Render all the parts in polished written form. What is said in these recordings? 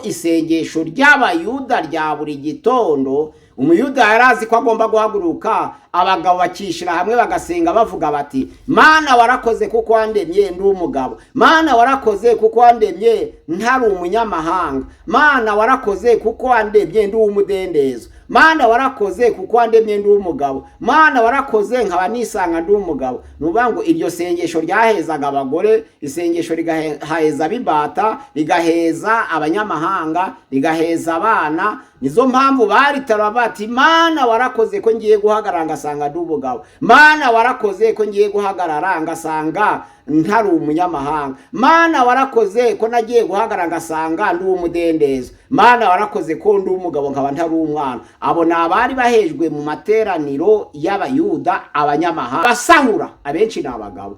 Isengesho ry'Abayuda rya buri gitondo, Umuyuda yari azi ko agomba guhaguruka, abagabo bakishyira hamwe bagasenga bavuga bati: "Mana, warakoze kuko wandemye ndi umugabo. Mana, warakoze kuko wandemye ntari umunyamahanga. Mana, warakoze kuko wandemye ndi uw'umudendezo. Mana, warakoze kuko wandemye ndi umugabo. Mana, warakoze nkaba nisanga ndi umugabo." Ni ukuvuga ngo iryo sengesho ryahezaga abagore, isengesho rigaheza ab'imbata, rigaheza abanyamahanga, rigaheza abana. Nizo mpamvu baritara bati: "Mana, warakoze ko ngiye guhagarara ngasanga ndi umugabo. Mana, warakoze ko ngiye guhagarara ngasanga ntari umunyamahanga. Mana, warakoze ko nagiye guhagarara ngasanga ndi uw'umudendezo. Mana, warakoze ko ndi umugabo nkaba ntari umwana." Abo ni abari bahejwe mu materaniro y'Abayuda. Abanyamahanga basahura abenshi ni abagabo,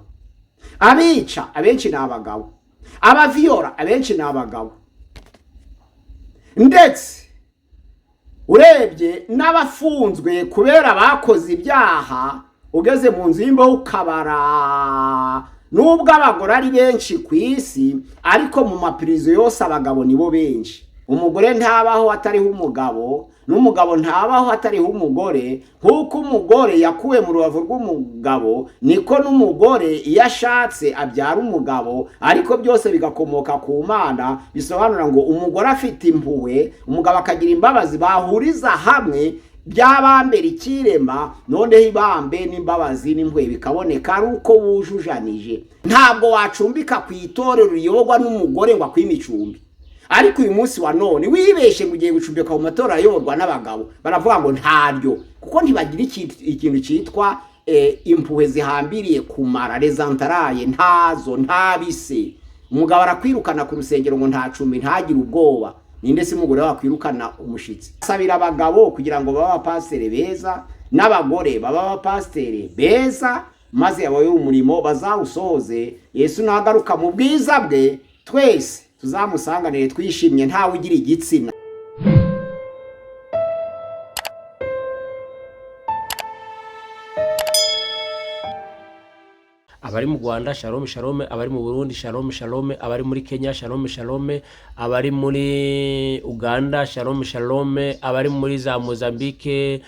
abica abenshi ni abagabo, abaviyora abenshi ni abagabo, ndetse urebye n'abafunzwe kubera bakoze ibyaha, ugeze mu nzu y'imbohe ukabara, nubwo abagore ari benshi ku isi, ariko mu mapirizo yose abagabo nibo benshi. Umugore ntabaho atariho umugabo, n'umugabo ntabaho atariho umugore. Nk'uko umugore yakuwe mu rubavu rw'umugabo, niko n'umugore iyo ashatse abyara umugabo, ariko byose bigakomoka ku Mana. Bisobanura ngo umugore afite impuhwe, umugabo akagira imbabazi, bahuriza hamwe byabambera ikirema. Noneho ibambe n'imbabazi n'impuhwe bikaboneka ari uko wujujanije. Ntabwo wacumbika ku itorero riyoborwa n'umugore ngo akwime icumbi. Ariko uyu munsi wa none wibeshe ngo ugiye gucumbika mu matora ayoborwa n'abagabo, baravuga ngo ntaryo, kuko ntibagira ikintu cyitwa impuhwe zihambiriye kumara rezantaraye, ntazo, ntabise. Umugabo arakwirukana ku rusengero ngo nta cumbi, ntagire ubwoba. Ninde se umugore wakwirukana umushitsi? Sabira abagabo kugira ngo babe abapasiteri beza, n'abagore babe abapasiteri beza, maze abaye umurimo bazawusohoze. Yesu nagaruka mu bwiza bwe, twese tuzamusanganire twishimye, ntawe ugira igitsina. Abari mu Rwanda, shalom shalom. Abari mu Burundi, shalom shalom. Abari muri Kenya, shalom shalom. Abari muri Uganda, shalom shalom. Abari muri za Mozambique,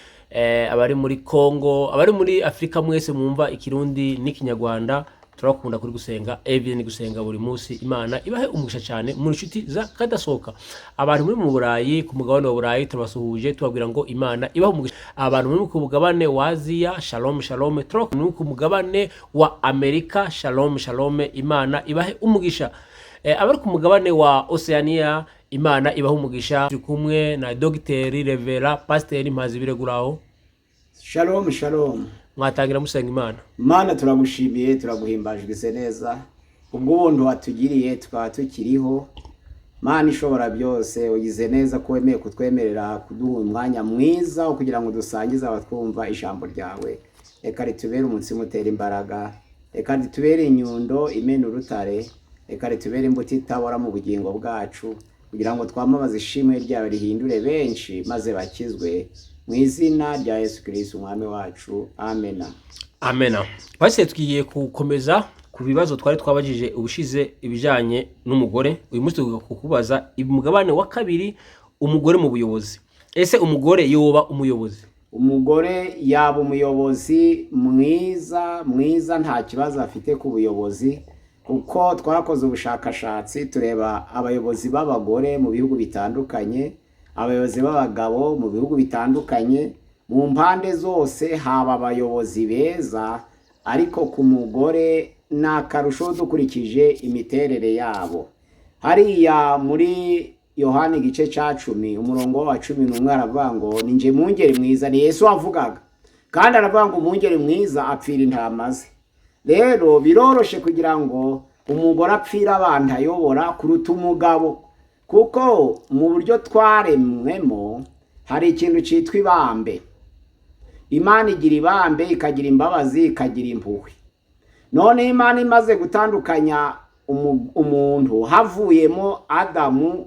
abari muri Congo, abari muri Afurika, mwese mwumva Ikirundi n'Ikinyarwanda, turakunda kuri gusenga Evelyn, gusenga buri munsi. Imana ibahe umugisha cyane mu nshuti za kadasohoka. Abantu muri mu Burayi, ku mugabane wa Burayi, turabasuhuje, tubabwira ngo Imana ibahe umugisha. Abantu muri ku mugabane wa Aziya, shalom shalom. Turakunda ku mugabane wa Amerika, shalom shalom. Imana ibahe umugisha. Abari ku mugabane wa Oceania, Imana ibahe umugisha. Turi kumwe na Dogiteri Revera Pasiteri Mpazibireguraho. Shalom shalom. Mwatangira musenga Imana. Mana, turagushimiye, turaguhimbajwe neza ubw'ubuntu watugiriye tukaba tukiriho. Mana ishobora byose, ugize neza ko wemeye kutwemerera kuduha umwanya mwiza wo kugira ngo dusangize abatwumva ijambo ryawe. Reka ritubere umutsima utera imbaraga, reka ritubere inyundo imena urutare, reka ritubere imbuto itabora mu bugingo bwacu, kugira ngo twamamaze ishimwe ryawe rihindure benshi maze bakizwe, mu izina rya Yesu Kirisitu Umwami wacu, amena. Amena. Pasiteri, tugiye gukomeza ku bibazo twari twabajije ubushize, ibijyanye n'umugore. Uyu munsi tugiye kukubaza umugabane wa kabiri, umugore mu buyobozi. Ese umugore yoba umuyobozi? Umugore yaba umuyobozi mwiza mwiza, nta kibazo afite ku buyobozi, kuko twakoze ubushakashatsi tureba abayobozi b'abagore mu bihugu bitandukanye, abayobozi b'abagabo mu bihugu bitandukanye. Mu mpande zose haba abayobozi beza, ariko ku mugore ni akarusho dukurikije imiterere yabo. Hariya muri Yohani igice cya 10 umurongo wa 11 aravuga ngo: "Ni njye mwungeri mwiza." Ni Yesu wavugaga, kandi aravuga ngo umwungeri mwiza apfira intama ze. Rero biroroshe kugira ngo umugore apfire abantu ayobora kuruta umugabo, kuko mu buryo twaremwemo hari ikintu cyitwa ibambe. Imana igira ibambe, ikagira imbabazi, ikagira impuhwe. None Imana imaze gutandukanya umuntu, havuyemo Adamu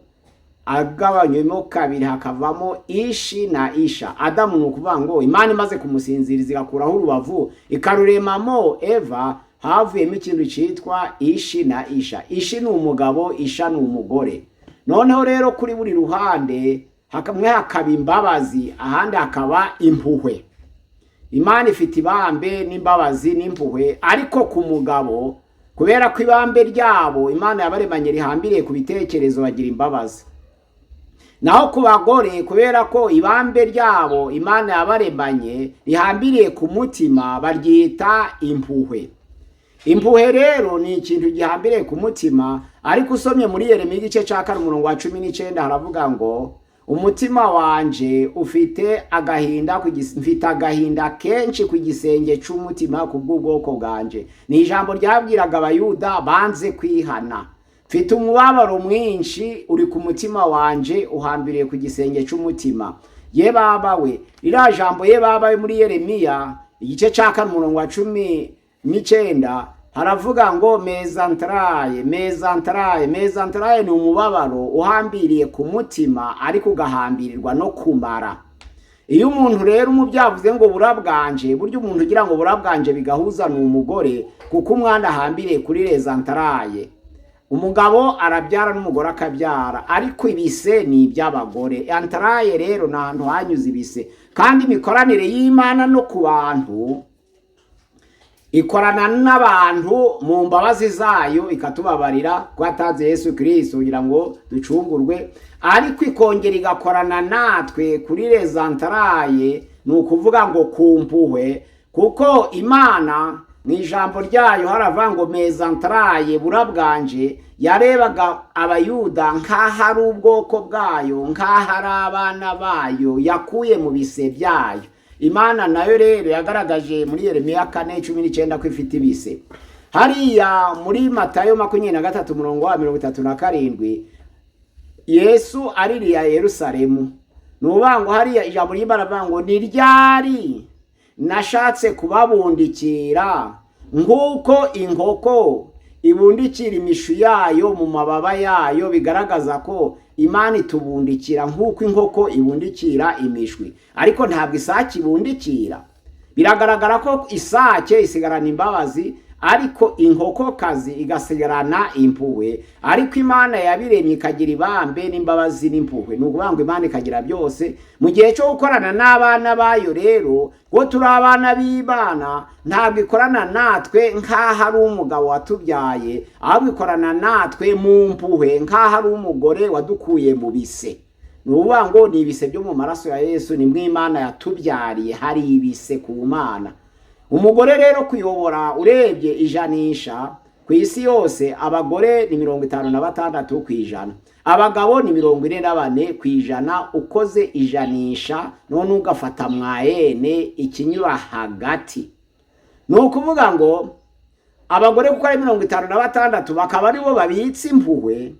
agabanywemo kabiri, hakavamo Ishi na Isha. Adamu, ni ukuvuga ngo Imana imaze kumusinziriza igakuraho urubavu ikaruremamo Eva, havuyemo ikintu cyitwa Ishi na Isha. Ishi ni umugabo, Isha ni umugore. Noneho rero kuri buri ruhande hamwe hakaba imbabazi, ahandi hakaba impuhwe. Imana ifite ibambe n'imbabazi n'impuhwe, ariko ku mugabo, kubera ko ibambe ryabo Imana yabaremanye rihambiriye ku bitekerezo, bagira imbabazi. Naho ku bagore, kubera ko ibambe ryabo Imana yabaremanye rihambiriye ku mutima, baryita impuhwe. Impuhwe rero ni ikintu gihambiriye ku mutima. Ariko usomye muri Yeremiya igice cya 4 umurongo wa 19, haravuga ngo: "Umutima wanje ufite agahinda, mfite agahinda kenshi ku gisenge cy'umutima ku bw'ubwoko bwanje." Ni ijambo ryabwiraga Abayuda banze kwihana. "Mfite umubabaro mwinshi uri ku mutima wanje, uhambiriye ku gisenge cy'umutima." Ye baba we, ririya jambo "ye baba we" muri Yeremiya igice cya 4 umurongo wa 19, haravuga ngo "mes entrailles, mes entrailles". Mes entrailles ni umubabaro uhambiriye ku mutima, ariko ugahambirirwa no kumara. Iyo umuntu rero umubyeyi avuze ngo "burabwanje", burya umuntu ugira ngo "burabwanje" bigahuza ni umugore, kuko umwana ahambiriye kuri les entrailles. Umugabo arabyara n'umugore akabyara, ariko ibise ni iby'abagore. Entrailles rero ni ahantu hanyuze ibise. Kandi imikoranire y'Imana no ku bantu, ikorana n'abantu mu mbabazi zayo, ikatubabarira ko yatanze Yesu Kirisito kugira ngo ducungurwe, ariko ikongera igakorana natwe kuri les entrailles, ni ukuvuga ngo ku mpuhwe. Kuko Imana mu ijambo ryayo haravuga ngo "mes entrailles", "burabwanje". Yarebaga Abayuda nk'aho ari ubwoko bwayo, nk'aho ari abana bayo yakuye mu bise byayo. Imana nayo rero yagaragaje muri Yeremiya 4:19 ko ifite ibise. Hariya muri Matayo 23 umurongo wa 37, Yesu aririya Yerusalemu. Ni ukuvuga ngo hariya ijambo ry'Imana avuga ngo: "Ni ryari nashatse kubabundikira nk'uko inkoko ibundikira imishwi yayo mu mababa yayo?" Bigaragaza ko Imana itubundikira nk'uko inkoko ibundikira imishwi, ariko ntabwo isake ibundikira. Biragaragara ko isake isigarana imbabazi, ariko inkokokazi igasigarana impuhwe. Ariko Imana yabiremye ikagira ibambe n'imbabazi n'impuhwe, ni ukuvuga ngo Imana ikagira byose. Mu gihe cyo gukorana n'abana bayo rero, ngo turi abana b'Imana, ntabwo ikorana natwe nk'aho ari umugabo watubyaye, ahubwo ikorana natwe mu mpuhwe nk'aho ari umugore wadukuye mu bise. Ni ukuvuga ngo ni ibise byo mu maraso ya Yesu, nimwo Imana yatubyariye. Hari ibise ku Mana. Umugore rero kuyobora, urebye ijanisha ku isi yose, abagore ni 56%, abagabo ni 44%. Ukoze ijanisha none ugafata moyenne, ikinyura hagati, ni ukuvuga ngo abagore kuko ari 56, bakaba aribo babitse impuhwe,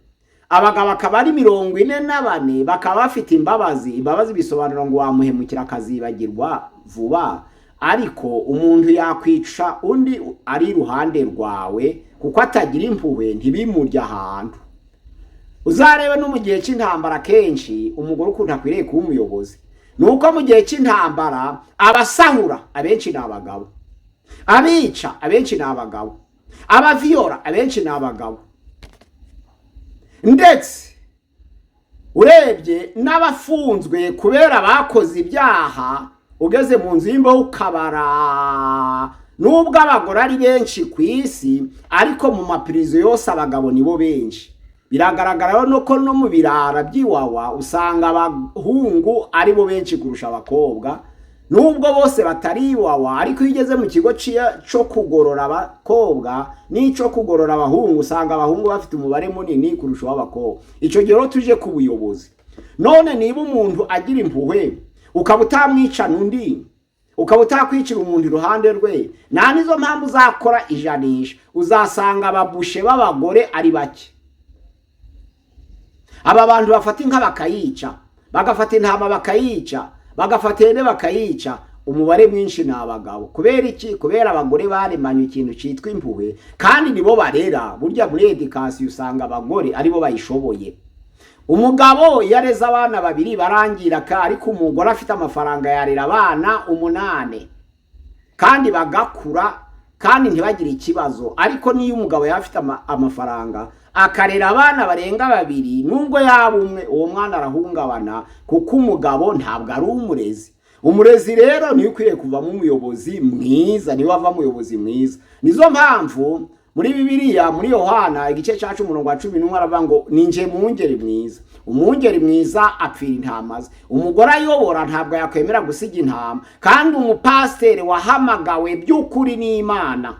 abagabo akaba ari 44, bakaba bafite imbabazi. Imbabazi bisobanura ngo wamuhemukira akazibagirwa vuba, ariko umuntu yakwica undi ari iruhande rwawe, kuko atagira impuhwe, ntibimurye ahantu. Uzarebe no mu gihe cy'intambara, kenshi umugore ukuntu akwiriye kuba umuyobozi ni uko mu gihe cy'intambara abasahura abenshi ni abagabo, abica abenshi ni abagabo, abaviyora abenshi ni abagabo, ndetse urebye n'abafunzwe kubera bakoze ibyaha, ugeze mu nzu y'imbohe ukabara, nubwo abagore ari benshi ku isi, ariko mu mapirizo yose abagabo nibo benshi. Biragaragara no ko no mu birara by'iwawa usanga abahungu aribo benshi kurusha abakobwa, nubwo bose batari iwawa. Ariko iyo ugeze mu kigo cyo kugorora abakobwa n'icyo kugorora abahungu, usanga abahungu bafite umubare munini kurusha uw'abakobwa. Icyo gihe rero tuje ku buyobozi. None niba umuntu agira impuhwe, ukaba utamwicana undi, ukaba utakwicira umuntu iruhande rwe, nta nizo mpamvu uzakora ijanisha uzasanga ababushe b'abagore ari bake. Aba bantu bafata inka bakayica, bagafata intama bakayica, bagafata ihene bakayica, umubare mwinshi ni abagabo. Kubera iki? Kubera abagore baremanye ikintu cyitwa impuhwe, kandi nibo barera. Burya muri éducation usanga abagore aribo bayishoboye. Umugabo iyo areze abana babiri barangira ka, ariko umugore afite amafaranga yarera abana umunani kandi bagakura kandi ntibagire ikibazo. Ariko niyo umugabo yaba afite amafaranga, Akarera abana barenga babiri, nubwo yaba umwe, uwo mwana arahungabana, kuko umugabo ntabwo ari umurezi. Umurezi rero niwe ukwiriye kuvamo umuyobozi mwiza, niwe wava umuyobozi mwiza. Nizo mpamvu muri Bibiliya, muri Yohana igice cya 10 umurongo wa 11, aravuga ngo: "Ninjye mwungeri mwiza, umwungeri mwiza apfira intama ze." Umugore ayobora ntabwo yakwemera gusiga intama. Kandi umupasiteri wahamagawe by'ukuri n'Imana,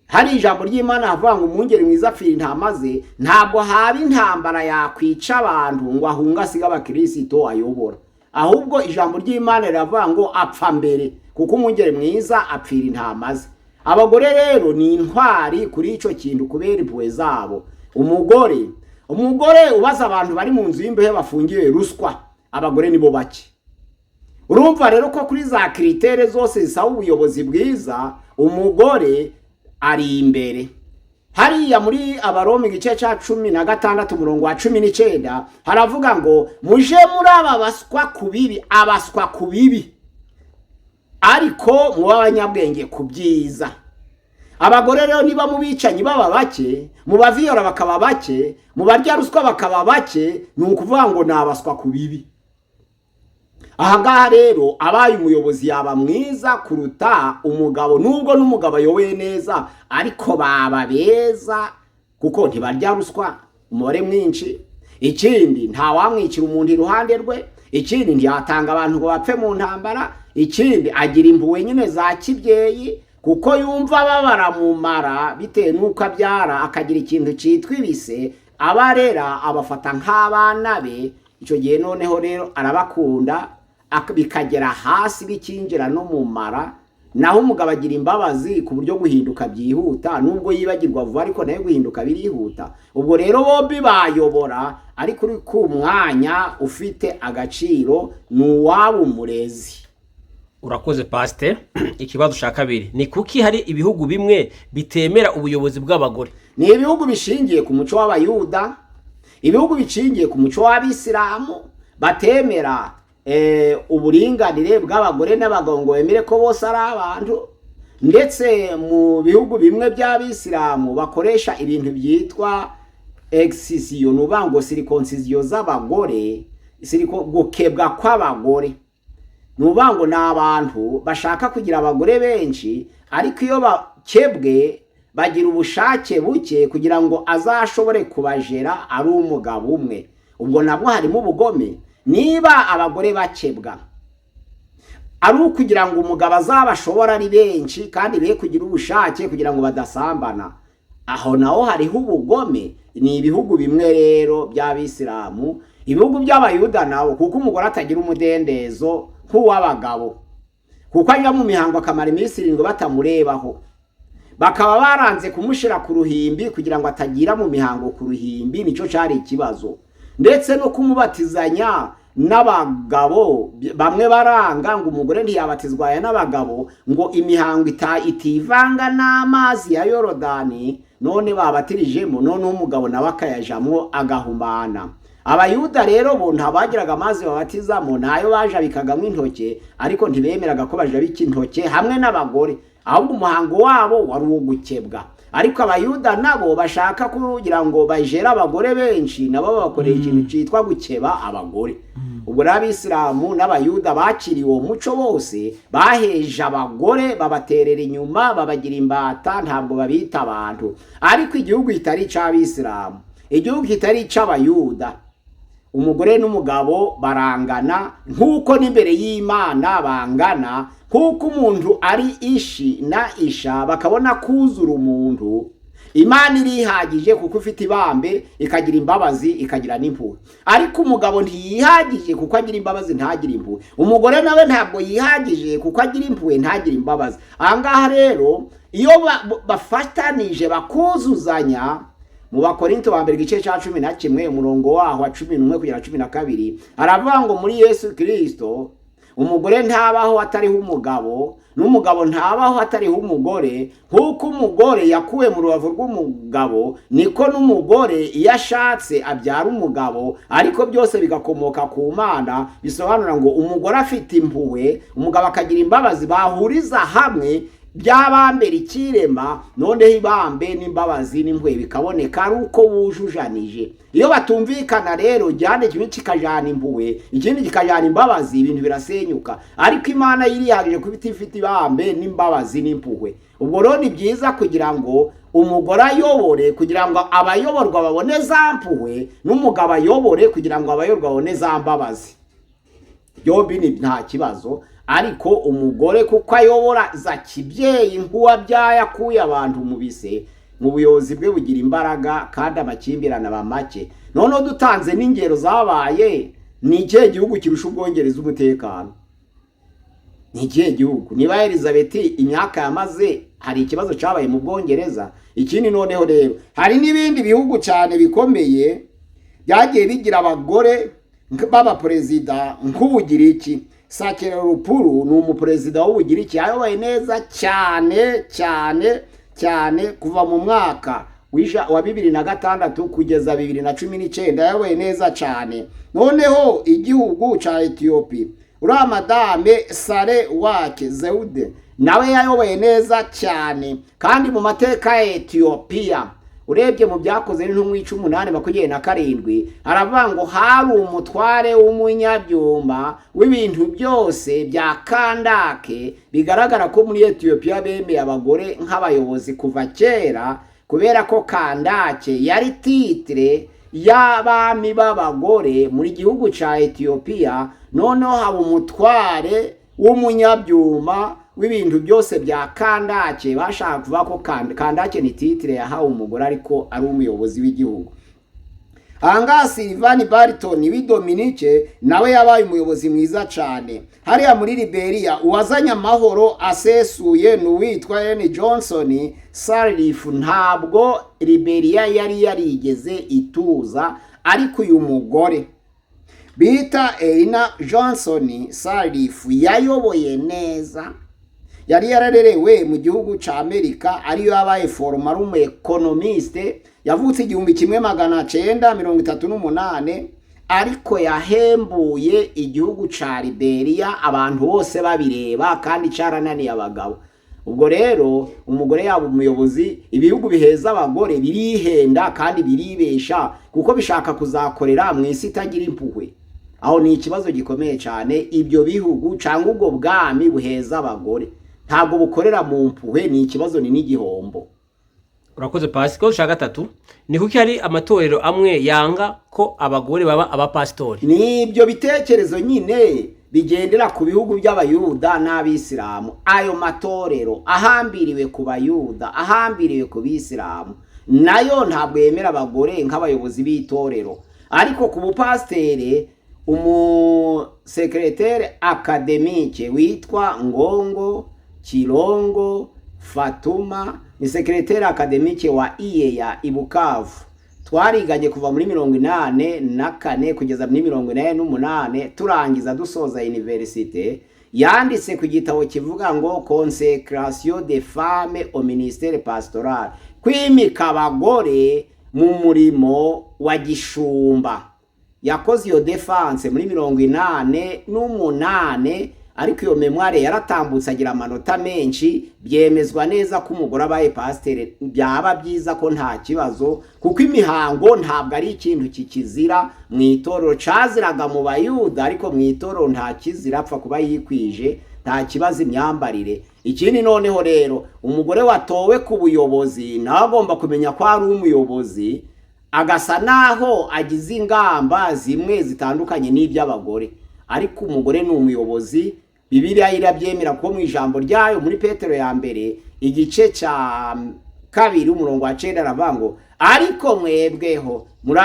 hari ijambo ry'Imana havuga ngo umwungeri mwiza apfira intama ze, ntabwo haba intambara yakwica abantu ngo ahunge asige abakirisito ayobora. Ahubwo ijambo ry'Imana riravuga ngo apfa mbere, kuko umwungeri mwiza apfira intama ze. Abagore rero ni intwari kuri icyo kintu kubera impuhwe zabo. Umugore ubaza abantu bari mu nzu y'imbehe bafungiwe ruswa, abagore nibo bake. Urumva rero ko kuri za critères zose zisaba ubuyobozi bwiza, umugore ari imbere. Hariya muri Abaroma igice cya 16 umurongo wa 19 haravuga ngo: "Muje muri aba baswa ku bibi, abaswa ku bibi, ariko muba abanyabwenge ku byiza." Abagore rero niba mu bicanyi baba bake, mu baviyora bakaba bake, mu barya ruswa bakaba bake, ni ukuvuga ngo ni abaswa ku bibi. Aha ngaha rero abaye umuyobozi yaba mwiza kuruta umugabo, nubwo n'umugabo ayoboye neza, ariko baba beza kuko ntibarya ruswa umubare mwinshi. Ikindi, ntawamwicira umuntu iruhande rwe. Ikindi, ntiyatanga abantu ngo bapfe mu ntambara. Ikindi, agira impuhwe nyine za kibyeyi, kuko yumva babara mu mara bitewe n'uko abyara, akagira ikintu cyitwa ibise. Abarera abafata nk'abana be. Icyo gihe noneho rero arabakunda bikagera hasi, bikinjira no mu mara. Naho umugabo agira imbabazi ku buryo guhinduka byihuta, nubwo yibagirwa vuba, ariko nawe guhinduka birihuta. Ubwo rero bombi bayobora, ariko uri ku mwanya ufite agaciro ni uwaba umurezi. Urakoze, pasite. Ikibazo cya kabiri ni: kuki hari ibihugu bimwe bitemera ubuyobozi bw'abagore? Ni ibihugu bishingiye ku muco w'Abayuda, ibihugu bishingiye ku muco w'Abisilamu, batemera uburinganire bw'abagore n'abagabo, ngo bemere ko bose ari abantu. Ndetse mu bihugu bimwe by'Abisilamu bakoresha ibintu byitwa excision, ni ukuvuga ngo circoncision z'abagore, gukebwa kw'abagore. Ni ukuvuga ngo ni abantu bashaka kugira abagore benshi, ariko iyo bakebwe bagira ubushake buke kugira ngo azashobore kubajera ari umugabo umwe. Ubwo nabwo harimo ubugome. Niba abagore bakebwa ari ukugira ngo umugabo azabashobora ari benshi, kandi be kugira ubushake kugira ngo badasambana, aho naho hariho ubugome. Ni ibihugu bimwe rero by'Abisilamu, ibihugu by'Abayuda nabo, kuko umugore atagira umudendezo nk'uw'abagabo, kuko ajya mu mihango akamara iminsi 7 batamurebaho, bakaba baranze kumushyira ku ruhimbi kugira ngo atagira mu mihango ku ruhimbi, nicyo cyari ikibazo. Ndetse no kumubatizanya n'abagabo, bamwe baranga ngo umugore ntiyabatizwa n'abagabo, ngo imihango itivanga n'amazi ya Yorodani. None babatirijemo, none umugabo nawe akayajamo agahumana. Abayuda rero bo ntabagiraga amazi babatizamo, ntayo bajabikagamo intoke, ariko ntibemeraga ko bajabika intoke hamwe n'abagore, ahubwo umuhango wabo wari uwo gukebwa. Ariko Abayuda nabo bashaka kugira ngo bajere abagore benshi, nabo babakorera ikintu cyitwa gukeba abagore. Ubwo rero Abisilamu n'Abayuda bakiriye uwo muco bose, baheje abagore, babaterera inyuma, babagira imbata, ntabwo babita abantu. Ariko igihugu kitari icy'Abisilamu, igihugu kitari icy'Abayuda, umugore n'umugabo barangana nk'uko n'imbere y'Imana bangana, nk'uko umuntu ari ishi na isha, bakabona kuzura umuntu. Imana irihagije kuko ifite ibambe, ikagira imbabazi, ikagira n'impuhwe. Ariko umugabo ntiyihagije kuko agira imbabazi ntagire impuhwe. Umugore nawe ntabwo yihagije kuko agira impuhwe ntagire imbabazi. Aha ngaha rero iyo bafatanije bakuzuzanya, mu Bakorinto ba mbere igice cya 11 umurongo waho wa 11 kugera 12, aravuga ngo muri Yesu Kirisito umugore ntabaho atariho umugabo, n'umugabo ntabaho atariho umugore. Nk'uko umugore yakuwe mu rubavu rw'umugabo, niko n'umugore iyo ashatse abyara umugabo, ariko byose bigakomoka ku Mana. Bisobanura ngo umugore afite impuhwe, umugabo akagira imbabazi, bahuriza hamwe. Byabambera ikirema, noneho ibambe n'imbabazi n'impuhwe bikaboneka ari uko bujujanije. Iyo batumvikana rero, igihande kimwe kikajana impuhwe, ikindi kikajana imbabazi, ibintu birasenyuka. Ariko Imana yirihagije kuba ifite ibambe n'imbabazi n'impuhwe. Ubwo rero ni byiza kugira ngo umugore ayobore kugira ngo abayoborwa babone za mpuhwe, n'umugabo ayobore kugira ngo abayoborwa babone za mbabazi. Byombi ni nta kibazo. Ariko umugore kuko ayobora za kibyeyi nk'uwabyaye, akuye abantu mu bise, mu buyobozi bwe bugira imbaraga kandi amakimbirane aba make. Noneho dutanze n'ingero zabaye, ni ikihe gihugu kirusha Ubwongereza umutekano? Ni ikihe gihugu? Niba Elizabeth imyaka yamaze hari ikibazo cyabaye mu Bwongereza? Ikindi noneho rero, hari n'ibindi bihugu cyane bikomeye byagiye bigira abagore b'abaperezida, nk'Ubugiriki. Sakellaropoulou ni umuperezida w'Ubugiriki, yayoboye neza cyane cyane cyane kuva mu mwaka wa 2006 kugeza 2019, yayoboye neza cyane. Noneho igihugu cya Etiyopi, uriya madame Sahle-Work Zewde nawe yayoboye neza cyane. Kandi mu mateka ya Etiyopiya, urebye mu Byakoze n'Intumwa 8:27, haravuga ngo hari umutware w'umunyabyuma w'ibintu byose bya Kandake. Bigaragara ko muri Etiyopiya bemeye abagore nk'abayobozi kuva kera, kubera ko Kandake yari titre y'abami b'abagore muri gihugu cya Etiyopiya. Noneho haba umutware w'umunyabyuma w'ibintu byose bya Kandake. Bashaka kuvuga ko Kandake ni titre yahawe umugore ariko ari umuyobozi w'igihugu. Ahangaha Sylvan Barton w'i Dominique nawe yabaye umuyobozi mwiza cyane. Hariya muri Liberia, uwazanye amahoro asesuye ni uwitwa Ellen Johnson Sirleaf. Ntabwo Liberia yari yarigeze ituza, ariko uyu mugore bita Ellen Johnson Sirleaf yayoboye neza. Yari yararerewe mu gihugu cya Amerika, ariyo yabaye formé, ari umu économiste. Yavutse 1938, ariko yahembuye igihugu cya Liberia abantu bose babireba, kandi cyarananiye abagabo. Ubwo rero umugore yaba umuyobozi. Ibihugu biheza abagore birihenda kandi biribesha, kuko bishaka kuzakorera mu isi itagira impuhwe. Aho ni ikibazo gikomeye cyane. Ibyo bihugu cyangwa ubwo bwami buheza abagore ntabwo bukorera mu mpuhwe, ni ikibazo, ni n'igihombo. Urakoze, pasi. Ikibazo cya gatatu ni kuki hari amatorero amwe yanga ko abagore baba abapasitori? Ni ibyo bitekerezo nyine bigendera ku bihugu by'Abayuda n'Abisilamu. Ayo matorero ahambiriwe ku Bayuda, ahambiriwe ku Bisilamu, nayo ntabwo yemera abagore nk'abayobozi b'itorero. Ariko ku bupasiteri, umusekreteri académique witwa Ngongo Kirongo Fatuma, ni secrétaire académique wa IEA i Bukavu. Twariganye kuva muri 84 kugeza muri 88, turangiza dusoza université. Yanditse ku gitabo kivuga ngo "Consécration de femmes au ministère pastoral", kwimika abagore mu murimo wa gishumba. Yakoze iyo défense muri 88, ariko iyo mémoire yaratambutse, agira amanota menshi, byemezwa neza ko umugore abaye pasiteri byaba byiza, ko nta kibazo, kuko imihango ntabwo ari ikintu kikizira mu itorero. Caziraga mu Bayuda, ariko mu itorero nta kizira, apfa kuba yikwije, nta kibazo imyambarire. Ikindi noneho rero, umugore watowe ku buyobozi nawe agomba kumenya ko ari umuyobozi, agasa naho agize ingamba zimwe zitandukanye n'iby'abagore. Ariko umugore ni umuyobozi, Bibiliya irabyemera, kuko mu ijambo ryayo muri Petero ya mbere igice cya 2 umurongo wa 9 aravuga ngo: "Ariko mwebweho muri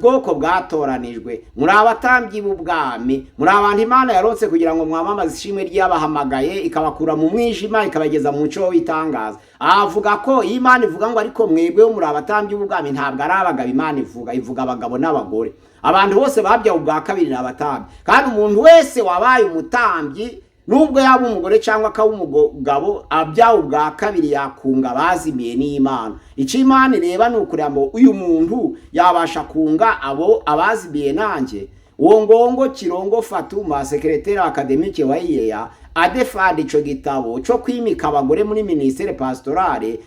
bwoko bwatoranijwe, muri abatambyi b'ubwami, muri abantu Imana yaronse kugira ngo mwamamaze ishimwe ry'abahamagaye ikabakura mu mwijima ikabageza mu muco w'itangaza." Avuga ko iyo Imana ivuga ngo "ariko mwebweho muri abatambyi b'ubwami", ntabwo ari abagabo Imana ivuga, ivuga abagabo n'abagore. Abantu bose babyawe ubwa kabiri ni abatambyi, kandi umuntu wese wabaye umutambyi, nubwo yaba umugore cyangwa akaba umugabo, abyawe ubwa kabiri, yakunga abazimiye n'Imana. Icyo Imana ireba ni ukureba ngo uyu muntu yabasha kunga abo abazimiye nanjye. Uwo Ngongo Kirongo Fatuma, secrétaire académique wa IEA, adefanda ico gitabo co kwimika abagore muri ministère pastorale,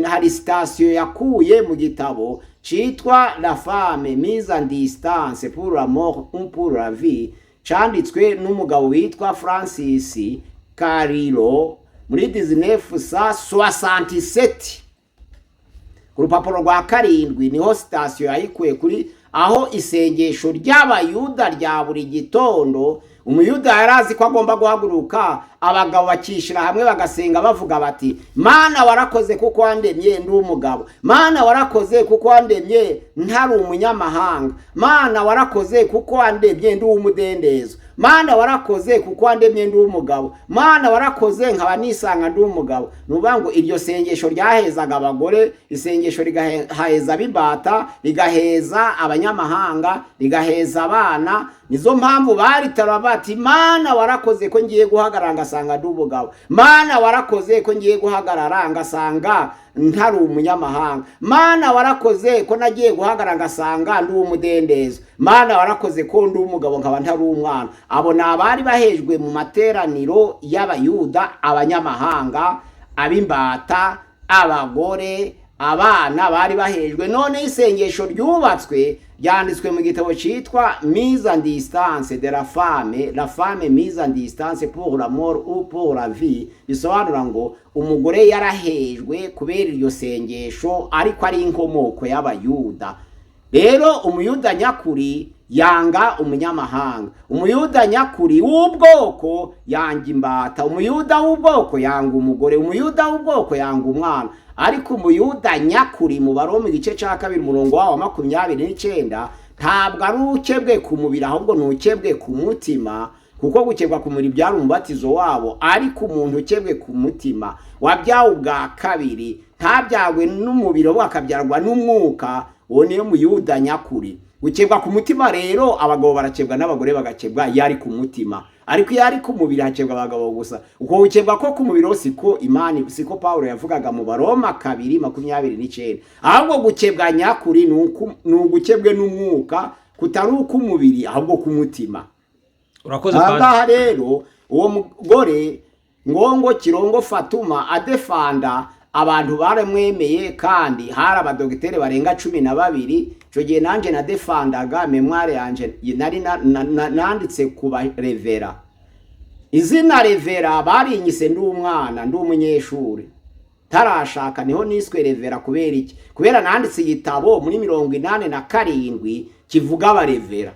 hari citation yakuye mu gitabo citwa "La femme mise en distance pour la mort ou pour la vie", canditswe n'umugabo witwa Francis Carilo muri 1967. Ku rupapuro rwa 7 niho citation yayikuye, kuri aho isengesho ry'Abayuda rya buri gitondo. Umuyuda yari azi ko agomba guhaguruka, abagabo bakishyira hamwe bagasenga bavuga bati: "Mana, warakoze kuko wandemye ndi umugabo. Mana, warakoze kuko wandemye ntari umunyamahanga. Mana, warakoze kuko wandemye ndi uw'umudendezo. Mana, warakoze kuko wandemye ndi umugabo. Mana, warakoze nkaba nisanga ndi umugabo." Ni ukuvuga ngo iryo sengesho ryahezaga abagore, isengesho rigaheza ab'imbata, rigaheza abanyamahanga, rigaheza abana. Nizo mpamvu baritara bati: "Mana, warakoze ko ngiye guhagarara ngasanga ndi umugabo. Mana, warakoze ko ngiye guhagarara ngasanga ntari umunyamahanga. Mana, warakoze ko nagiye guhagarara ngasanga ndi uw'umudendezo. Mana, warakoze ko ndi umugabo nkaba ntari umwana." Abo ni abari bahejwe mu materaniro y'Abayuda: abanyamahanga, ab'imbata, abagore, abana bari bahejwe. None isengesho ryubatswe ryanditswe mu gitabo cyitwa "Mise en distance de la femme", "La femme mise en distance pour la mort ou pour la vie", bisobanura ngo umugore yarahejwe kubera iryo sengesho, ariko ari inkomoko y'Abayuda. Rero Umuyuda nyakuri yanga umunyamahanga, Umuyuda nyakuri w'ubwoko yanga imbata, Umuyuda w'ubwoko yanga umugore, Umuyuda w'ubwoko yanga umwana. Ariko Umuyuda nyakuri, mu Baroma igice cya 2 umurongo wawo wa 29, ntabwo ari ukebwe ku mubiri, ahubwo ni ukebwe ku mutima, kuko gukebwa ku mubiri byari umubatizo wabo. Ariko umuntu ukebwe ku mutima, wabyawe ubwa kabiri, ntabyagwe n'umubiri ahubwo akabyarwa n'umwuka, uwo niyo Muyuda nyakuri. Gukebwa ku mutima rero, abagabo barakebwa n'abagore bagakebwa iyo ari ku mutima, ariko iyo ari ku mubiri hakebwa abagabo gusa. Uko gukebwa ko ku mubiri siko Imani, siko Pawulo yavugaga mu Baroma 2:29, ahubwo gukebwa nyakuri ni ugukebwe n'umwuka, kutari uk'umubiri ahubwo k'umutima. Urakoze. Aha Padiri. ngaha rero, uwo mugore Ngongo Kirongo Fatuma adefanda, abantu baramwemeye, kandi hari abadogitere barenga 12. Icyo gihe nanjye nadefandaga mémoire yanjye, nari nanditse ku barevera. Izina révérend barinyise ndi umwana, ndi umunyeshuri tarashaka, niho niswe révérend. Kubera iki? Kubera nanditse igitabo muri 87 kivuga abarevera.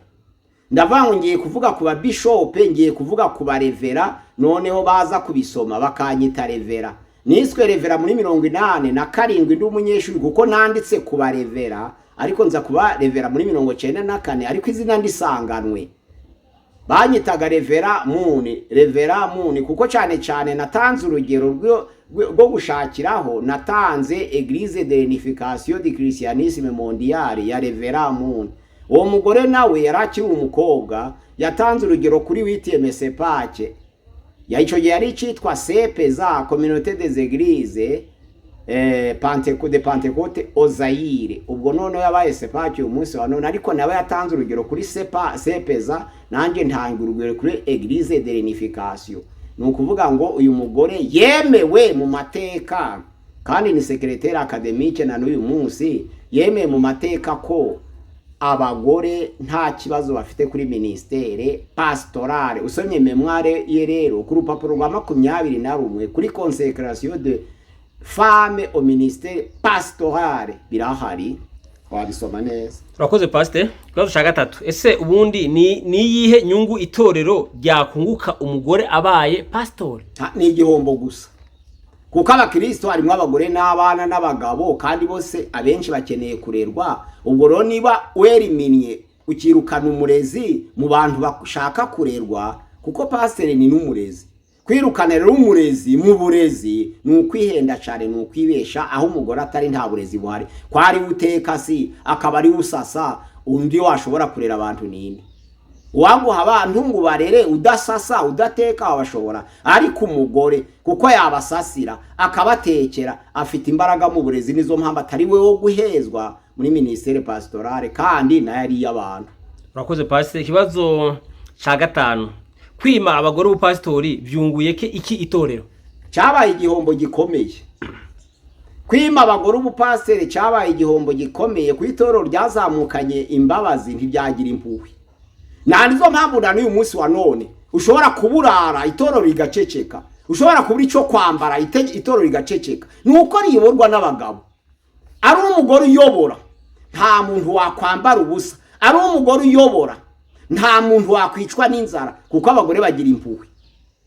Ndavuga ngo ngiye kuvuga ku babishope, ngiye kuvuga ku barevera, noneho baza kubisoma bakanyita révérend. Niswe révérend muri 87 ndi umunyeshuri, kuko nanditse ku barevera. Ariko nza kuba révérend muri 94, ariko izina ndisanganwe. Banyitaga révérend Muni, révérend Muni, kuko cyane cyane natanze urugero rwo gushakiraho. Natanze Église de l'Unification du Christianisme Mondial ya révérend Muni. Uwo mugore nawe yari akiri umukobwa, yatanze urugero kuri huitième CEPAC ya icyo gihe, yari icitwa CEPEZA, Communauté des Églises de Pentecôte au Zaïre. Ubwo noneho yabaye CEPAC uyu munsi wa none, ariko nawe yatanze urugero kuri CEPEZA, nanjye ntanga urugero kuri Église de l'Unification. Ni ukuvuga ngo uyu mugore yemewe mu mateka, kandi ni secrétaire académique na n'uyu munsi, yemeye mu mateka ko abagore nta kibazo bafite kuri ministère pastorale. Usomye mémoire ye rero, ku rupapuro rwa 21, kuri consécration de femme au ministère pastorale, birahari, wabisoma neza. Urakoze, pasite. Ikibazo cya gatatu: ese ubundi ni iyihe nyungu itorero ryakunguka umugore abaye pasitori? Ni igihombo gusa, kuko abakristo harimo abagore n'abana n'abagabo, kandi bose abenshi bakeneye kurerwa. Ubwo rero niba weriminiye ukirukana umurezi mu bantu bashaka kurerwa, kuko pasiteri ni n'umurezi, kwirukana rero umurezi mu burezi ni ukwihenda cyane, ni ukwibesha. Aho umugore atari nta burezi buhari. Ko ari we uteka, si akaba ari we usasa, undi washobora kurera abantu ninde? Uwaguha abantu ngo ubarere udasasa, udateka, wabashobora? Ariko umugore, kuko yabasasira akabatekera, afite imbaraga mu burezi. Nizo mpamvu atari we wo guhezwa muri ministère pastorale, kandi nayo ari iy'abantu. Urakoze, pasiteri. Ikibazo cya gatanu: kwima abagore ubupasitori byunguye ke iki itorero? Cyabaye igihombo gikomeye. Kwima abagore ubupasiteri cyabaye igihombo gikomeye ku itorero ryazamukanye imbabazi, ntibyagira impuhwe. Nta nizo mpamvu na n'uyu munsi wa none ushobora kuburara itorero rigaceceka, ushobora kubura icyo kwambara itorero rigaceceka, ni uko riyoborwa n'abagabo. Ari umugore uyobora, nta muntu wakwambara ubusa. Ari umugore uyobora, nta muntu wakwicwa n'inzara, kuko abagore bagira impuhwe.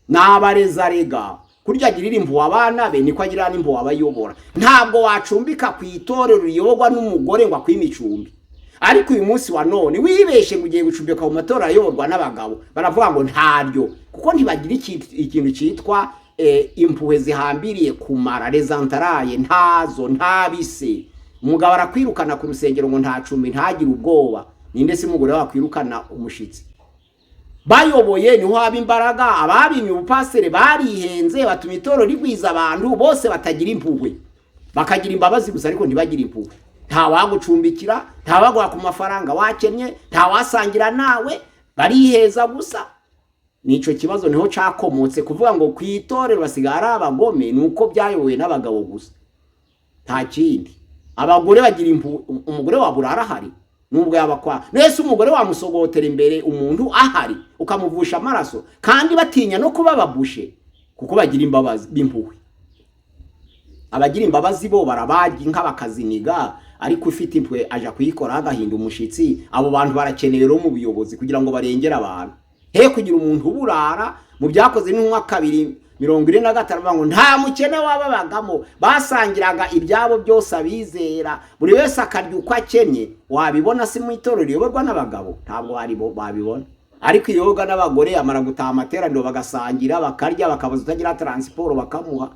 N'abareza rega, kurya agirira impuhwe abana be, niko agirira n'impuhwe abayobora. Ntabwo wacumbika ku itorero riyoborwa n'umugore ngo akwime icumbi. Ariko uyu munsi wa none wibeshe ngo ugiye gucumbika mu matorero ayoborwa n'abagabo, baravuga ngo ntaryo, kuko ntibagira ikintu cyitwa impuhwe zihambiriye kumara rezantaraye, ntazo, ntabise. Umugabo arakwirukana ku rusengero ngo nta cumbi, ntagire ubwoba. Ninde se umugore wakwirukana umushitsi? Bayoboye niho haba imbaraga. Ababimye ubupasiteri barihenze, batuma itorero rigwiza abantu bose batagira impuhwe, bakagira imbabazi gusa ariko ntibagire impuhwe. Nta wagucumbikira, nta waguha ku mafaranga wakennye, nta wasangira nawe, bariheza gusa. Nico kibazo niho cakomotse kuvuga ngo ku itorero basigaye ari abagome, ni uko byayobowe n'abagabo gusa, nta kindi. Abagore bagira impuhwe. Umugore wabura arahari nubwo yaba kwa nese, umugore wamusogotera imbere umuntu ahari, ukamuvusha amaraso, kandi batinya no kuba babushe kuko bagira imbabazi b'impuhwe. Abagira imbabazi bo barabaga inka bakaziniga, ariko ufite impuhwe aja kuyikora agahinda umushitsi. Abo bantu barakenewe rero mu buyobozi kugira ngo barengere abantu, he kugira umuntu uburara. Mu Byakoze n'Intumwa 2:45 bavuga ngo nta mukene wababagamo, basangiraga ibyabo byose abizera, buri wese akarya uko akennye. Wabibona si mu itorero riyoborwa n'abagabo? Ntabwo babibona. Ariko iyoborwa n'abagore, amara gutaha amateraniro bagasangira, bakarya, bakabaza utagira taransiporo bakamuha.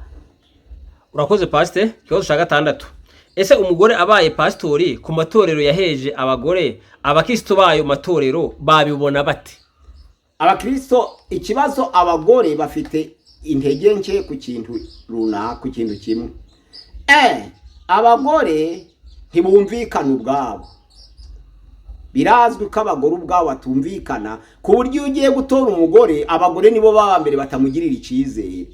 Urakoze, pasiteri. Ikibazo cya gatandatu: ese umugore abaye pasitori ku matorero yaheje abagore, abakristo bayo matorero babibona bate? Abakristo, ikibazo, abagore bafite intege nke ku kintu runaka, ku kintu kimwe. Abagore ntibumvikana ubwabo. Birazwi ko abagore ubwabo batumvikana, ku buryo iyo ugiye gutora umugore, abagore nibo baba mbere batamugirira icyizere,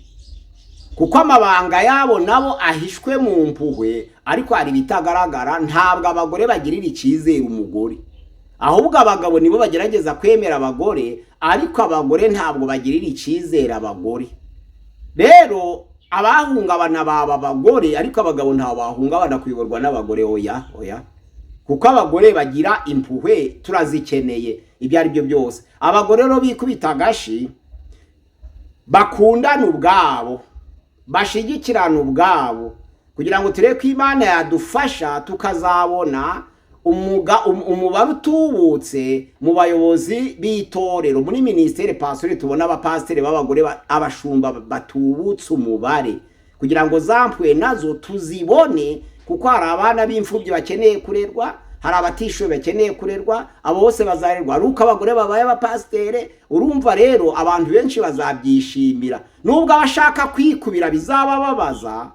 kuko amabanga yabo nabo ahishwe mu mpuhwe, ariko hari ibitagaragara. Ntabwo abagore bagirira icyizere umugore, ahubwo abagabo nibo bagerageza kwemera abagore, ariko abagore ntabwo bagirira icyizere abagore. Rero abahungabana baba abagore, ariko abagabo ntabwo bahungabana kuyoborwa n'abagore. Oya, oya, kuko abagore bagira impuhwe, turazikeneye ibyo ari byo byose. Abagore rero bikubita agashi, bakundana ubwabo, bashigikirana ubwabo, kugira ngo turebe ko Imana yadufasha tukazabona umubare utubutse mu bayobozi b'itorero, muri minisiteri pasiteri. Tubona abapasiteri b'abagore, abashumba batubutse umubare, kugira ngo za mpuhwe nazo tuzibone, kuko hari abana b'imfubyi bakeneye kurerwa, hari abatishoboye bakeneye kurerwa. Abo bose bazarerwa ari uko abagore babaye abapasiteri. Urumva rero abantu benshi bazabyishimira, nubwo abashaka kwikubira bizabababaza,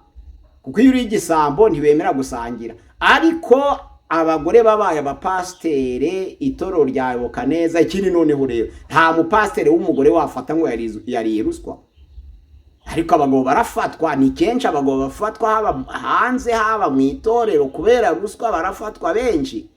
kuko iyo uri igisambo ntibemera gusangira. Ariko abagore babaye abapasiteri, itorero ryayoboka neza. Ikindi noneho rero, nta mupasiteri w'umugore wafata ngo yariye ruswa, ariko abagabo barafatwa. Ni kenshi abagabo bafatwa, haba hanze, haba mu itorero, kubera ruswa barafatwa benshi.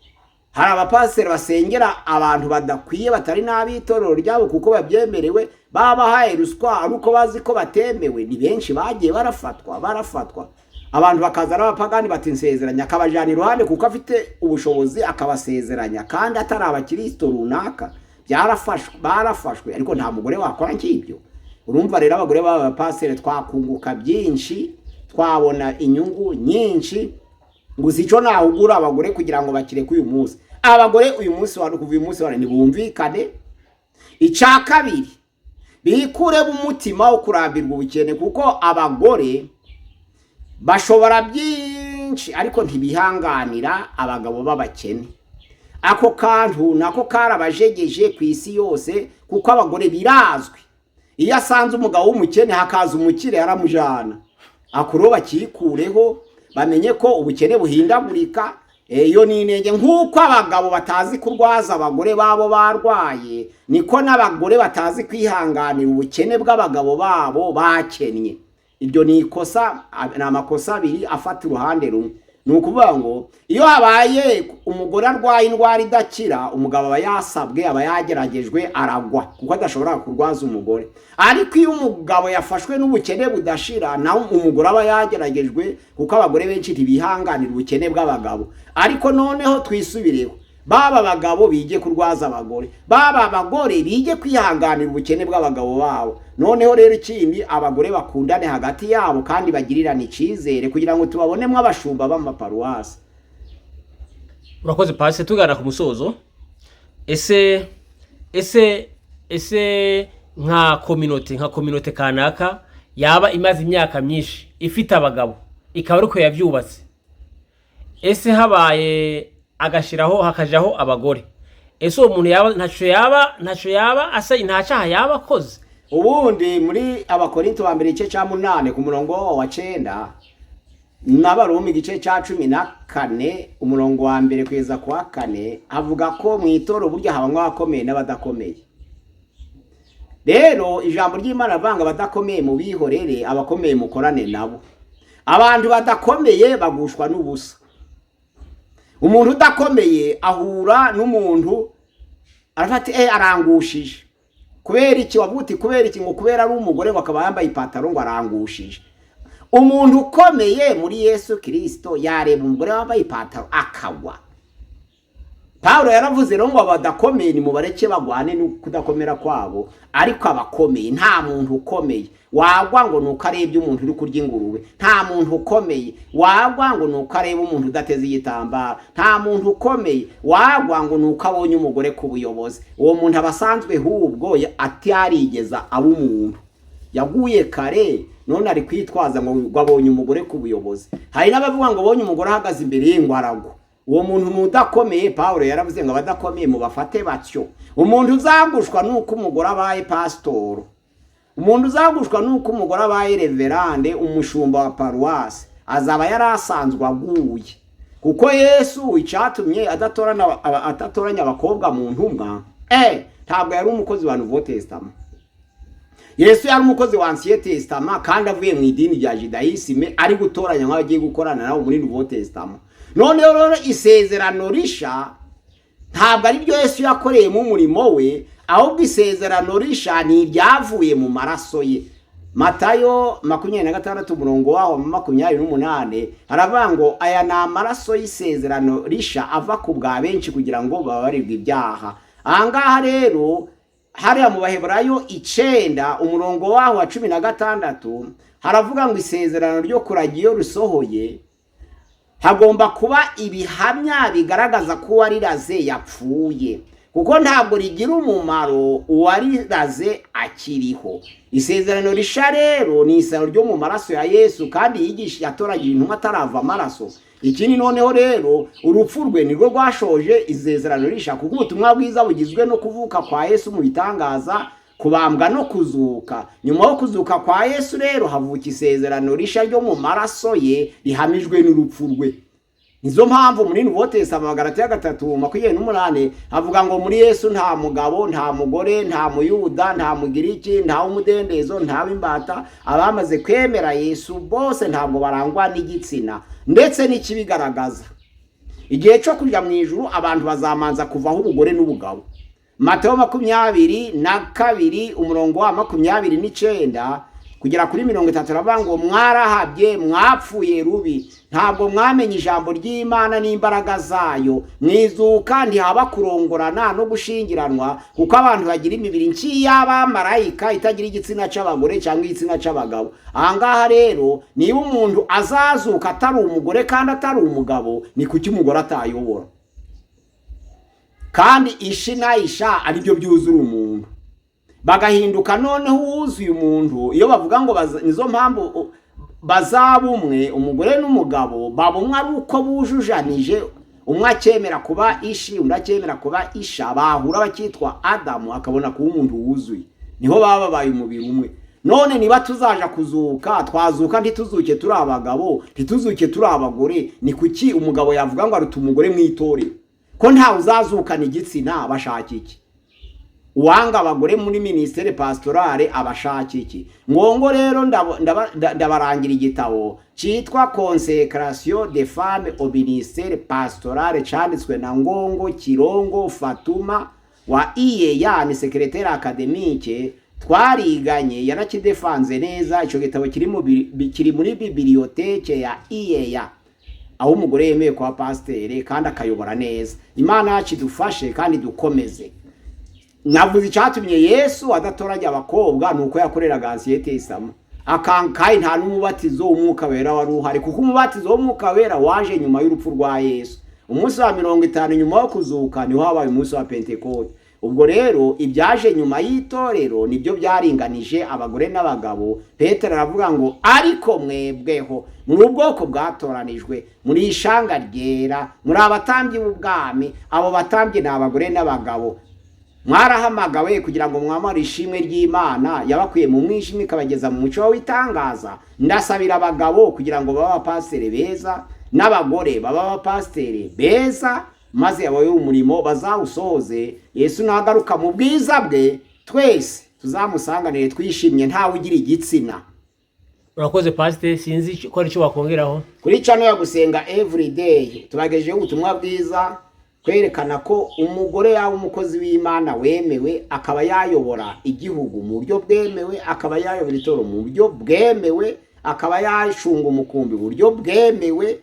Hari abapasiteri basengera abantu badakwiye, batari n'ab'itorero ryabo, kuko babyemerewe, babahaye ruswa ari uko bazi ko batemewe. Ni benshi bagiye barafatwa, barafatwa. Abantu bakaza n'abapagani bati nsezeranya, akabajyana iruhande kuko afite ubushobozi, akabasezeranya kandi atari abakirisito runaka. Byarafashwe, barafashwe, ariko nta mugore wakora nk'ibyo. Urumva rero abagore b'abapasiteri twakunguka byinshi, twabona inyungu nyinshi. Gusa icyo nahugura abagore kugira ngo bakireke uyu munsi, abagore uyu munsi wa kuva uyu munsi wa ntibumvikane. Icya kabiri, bikuremo umutima wo kurambirwa ubukene, kuko abagore bashobora byinshi ariko ntibihanganira abagabo b'abakene. Ako kantu nako karabajegeje ku isi yose, kuko abagore birazwi, iyo asanze umugabo w'umukene hakaza umukire aramujana. Akuro bakikureho, bamenye ko ubukene buhindagurika. Iyo ni intege. Nk'uko abagabo batazi kurwaza abagore babo barwaye, niko n'abagore batazi kwihanganira ubukene bw'abagabo babo bakennye. Ibyo ni ikosa, ni amakosa abiri afata uruhande rumwe. Ni ukuvuga ngo iyo habaye umugore arwaye indwara idakira, umugabo aba yasabwe, aba yageragejwe, aragwa kuko adashobora kurwaza umugore. Ariko iyo umugabo yafashwe n'ubukene budashira, nawe umugore aba yageragejwe, kuko abagore benshi ntibihanganira ubukene bw'abagabo. Ariko noneho twisubireho, baba abagabo bige kurwaza abagore, baba abagore bige kwihanganira ubukene bw'abagabo babo. Noneho rero ikindi, abagore bakundane hagati yabo kandi bagirirane icyizere, kugira ngo tubabonemo abashumba b'amaparuwasi. Urakoze, pasi. Tugana ku musozo, ese nka communauté kanaka yaba imaze imyaka myinshi ifite abagabo, ikaba ariko yabyubatse, ese habaye agashyiraho hakajaho abagore, ese uwo muntu yaba ntacyo yaba asa, nta cyaha yaba akoze? Ubundi muri Abakorinto ba mbere igice cya 8 ku murongo wa 9, n'Abaroma igice cya 14 umurongo wa 1 kugeza ku wa 4, avuga ko mu itorero burya habamo abakomeye n'abadakomeye. Rero ijambo ry'Imana rivuga ngo abadakomeye mu bihorere, abakomeye mukorane nabo. Abantu badakomeye bagushwa n'ubusa. Umuntu udakomeye ahura n'umuntu arafata arangushije. Kubera iki? Wavuga uti kubera iki? Ngo kubera ari umugore, ngo akaba yambaye ipataro, ngo arangushije. Umuntu ukomeye muri Yesu Kirisito yareba umugore wambaye ipataro akagwa. Pawulo yaravuze rero ngo abadakomeye nimubareke bagwane no kudakomera kwabo, ariko abakomeye, nta muntu ukomeye wagwa ngo ni uko arebye umuntu uri kurya ingurube, nta muntu ukomeye wagwa ngo ni uko areba umuntu udateze igitambaro, nta muntu ukomeye wagwa ngo ni uko abonye umugore ku buyobozi. Uwo muntu aba asanzwe hubwo atarigeza aba umuntu, yaguye kare, none ari kwitwaza ngo abonye umugore ku buyobozi. Hari n'abavuga ngo abonye umugore ahagaze imbere ye ngo aragwa. Uwo muntu ni udakomeye. Pawulo yaravuze ngo abadakomeye mubafate batyo. Umuntu uzagushwa nuko umugore abaye pasitoro, umuntu uzagushwa nuko umugore abaye reverande, umushumba wa paruwasi, azaba yari asanzwe aguye, kuko Yesu icyatumye adatoranya abakobwa mu ntumwa, ntabwo yari umukozi wa Nouveau Testament. Yesu yari umukozi wa Ancien Testament, kandi avuye mu idini rya Judaïsme, ari gutoranya nk'abagiye gukorana nabo muri Nouveau Testament. Noneho rero isezerano risha ntabwo ari ryo Yesu yakoreyemo umurimo we, ahubwo isezerano risha ni iryavuye mu maraso ye. Matayo 26 umurongo waho 28 haravuga ngo aya ni amaraso y'isezerano risha ava ku bwa benshi kugira ngo babarirwe ibyaha. Ahangaha rero, hariya mu Baheburayo 9 umurongo waho wa 16 haravuga ngo isezerano ryo kuragira iyo risohoye, hagomba kuba ibihamya bigaragaza ko uwariraze yapfuye, kuko ntabwo rigira umumaro uwariraze akiriho. Isezerano risha rero ni isezerano ryo mu maraso ya Yesu, kandi yigisha yatoragije intumwa atarava amaraso. Ikindi noneho rero, urupfu rwe nirwo rwashoje isezerano risha, kuko ubutumwa bwiza bugizwe no kuvuka kwa Yesu mu bitangaza, kubambwa no kuzuka. Nyuma yo kuzuka kwa Yesu rero havuka isezerano risha ryo mu maraso ye rihamijwe n'urupfu rwe. Nizo mpamvu muri Nouveau Testament, Galatiya 3:28, havuga ngo muri Yesu nta mugabo, nta mugore, nta Muyuda, nta Mugiriki, nta w'umudendezo, nta w'imbata. Abamaze kwemera Yesu bose ntabwo barangwa n'igitsina. Ndetse n'ikibigaragaza, igihe cyo kujya mu ijuru abantu bazamanza kuvaho ubugore n'ubugabo. Mateyo 22 umurongo wa 29 kugera kuri 30 aravuga ngo mwarahabye, mwapfuye rubi, ntabwo mwamenye ijambo ry'Imana n'imbaraga zayo. Mwizuka ntihaba kurongorana no gushingiranwa, kuko abantu bagira imibiri nk'iy'abamarayika itagira igitsina cy'abagore cyangwa igitsina cy'abagabo. Ahangaha rero, niba umuntu azazuka atari umugore kandi atari umugabo, ni kuki umugore atayobora, kandi ishi na isha aribyo byuzura umuntu, bagahinduka noneho uwuzuye umuntu? Iyo bavuga ngo nizo mpamvu bazaba umwe, umugore n'umugabo baba umwe ari uko bujujanije, umwe akemera kuba ishi, undi akemera kuba isha, bahura bakitwa Adamu, akabona kuba umuntu wuzuye, niho baba babaye umubiri umwe. None niba tuzaja kuzuka, twazuka ntituzuke turi abagabo, ntituzuke turi abagore. Ni kuki umugabo yavuga ngo aruta umugore mu itorero, ko ntawe uzazukana igitsina? Bashaka iki? Uwanga abagore muri ministère pastorale abashaka iki? Ngongo rero ndabarangira igitabo cyitwa Consécration des femmes au ministère pastoral, cyanditswe na Ngongo Kirongo Fatuma wa IEA, ni secrétaire académique twariganye, yarakidefanze neza. Icyo gitabo kiri muri bibliothèque ya IEA, aho umugore yemeye kuba pasiteri kandi akayobora neza. Imana yacu idufashe kandi dukomeze. Navuze icyatumye Yesu adatoranya abakobwa, ni uko yakoreraga Ancien Testament akankayi, nta n'umubatizo w'Umwuka Wera wari uhari, kuko umubatizo w'Umwuka Wera waje nyuma y'urupfu rwa Yesu. Umunsi wa 50 nyuma yo kuzuka niho habaye umunsi wa Pentekote. Ubwo rero ibyaje nyuma y'itorero nibyo byaringanije abagore n'abagabo. Petero aravuga ngo: "Ariko mwebweho muri ubwoko bwatoranijwe, muri ishanga ryera, muri abatambyi b'ubwami." Abo batambyi ni abagore n'abagabo. "Mwarahamagawe kugira ngo mwamare ishimwe ry'Imana yabakuye mu mwijima ikabageza mu mucyo w'itangaza." Ndasabira abagabo kugira ngo babe abapasiteri beza, n'abagore babe abapasiteri beza, maze abaye umurimo bazawusohoze. Yesu nagaruka mu bwiza bwe, twese tuzamusanganire twishimye, ntawe ugira igitsina. Urakoze, pasiteri. Sinzi ko hari icyo wakongeraho. Kuri channel ya Gusenga Everyday tubagejeho ubutumwa bwiza, kwerekana ko umugore yaba umukozi w'Imana wemewe, akaba yayobora igihugu mu buryo bwemewe, akaba yayobora itorero mu buryo bwemewe, akaba yashunga umukumbi mu buryo bwemewe.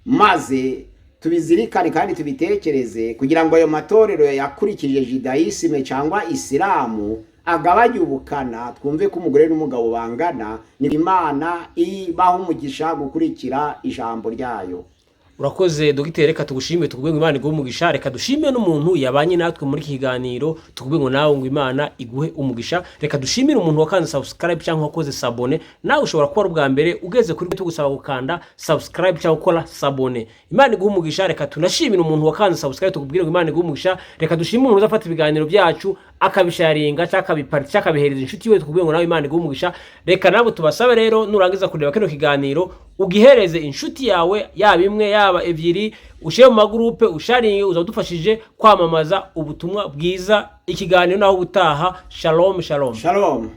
Maze tubizirikane kandi tubitekereze, kugira ngo ayo matorero yakurikije judaïsme cyangwa Isilamu agabanye ubukana, twumve ko umugore n'umugabo bangana. Ni Imana ibaha umugisha gukurikira ijambo ryayo. Urakoze, dogiteri. Reka tugushime, tukubwe ngo Imana iguhe umugisha. Reka dushime n'umuntu yabanye natwe muri iki kiganiro, tukubwe ngo nawe ngo Imana iguhe umugisha. Reka dushimire umuntu wakanze subscribe cyangwa wakoze s'abonner. Nawe ushobora kuba ari ubwa mbere ugeze kuri, tugusaba gukanda subscribe cyangwa gukora s'abonner. Imana iguhe umugisha. Reka tunashimire umuntu wakanze subscribe, tukubwire ngo Imana iguhe umugisha. Reka dushime umuntu uzafata ibiganiro byacu akabisharinga cyangwa akabiparita cyangwa akabihereza inshuti we, tukubwire ngo nawe Imana iguhe umugisha. Reka nabo tubasabe rero, nurangiza kureba kino kiganiro ugihereze inshuti yawe, yaba imwe, yaba ebyiri, ushyire mu magurupe, usharinge, uzaba udufashije kwamamaza ubutumwa bwiza. Ikiganiro naho ubutaha. Shalom, shalom. Shalom.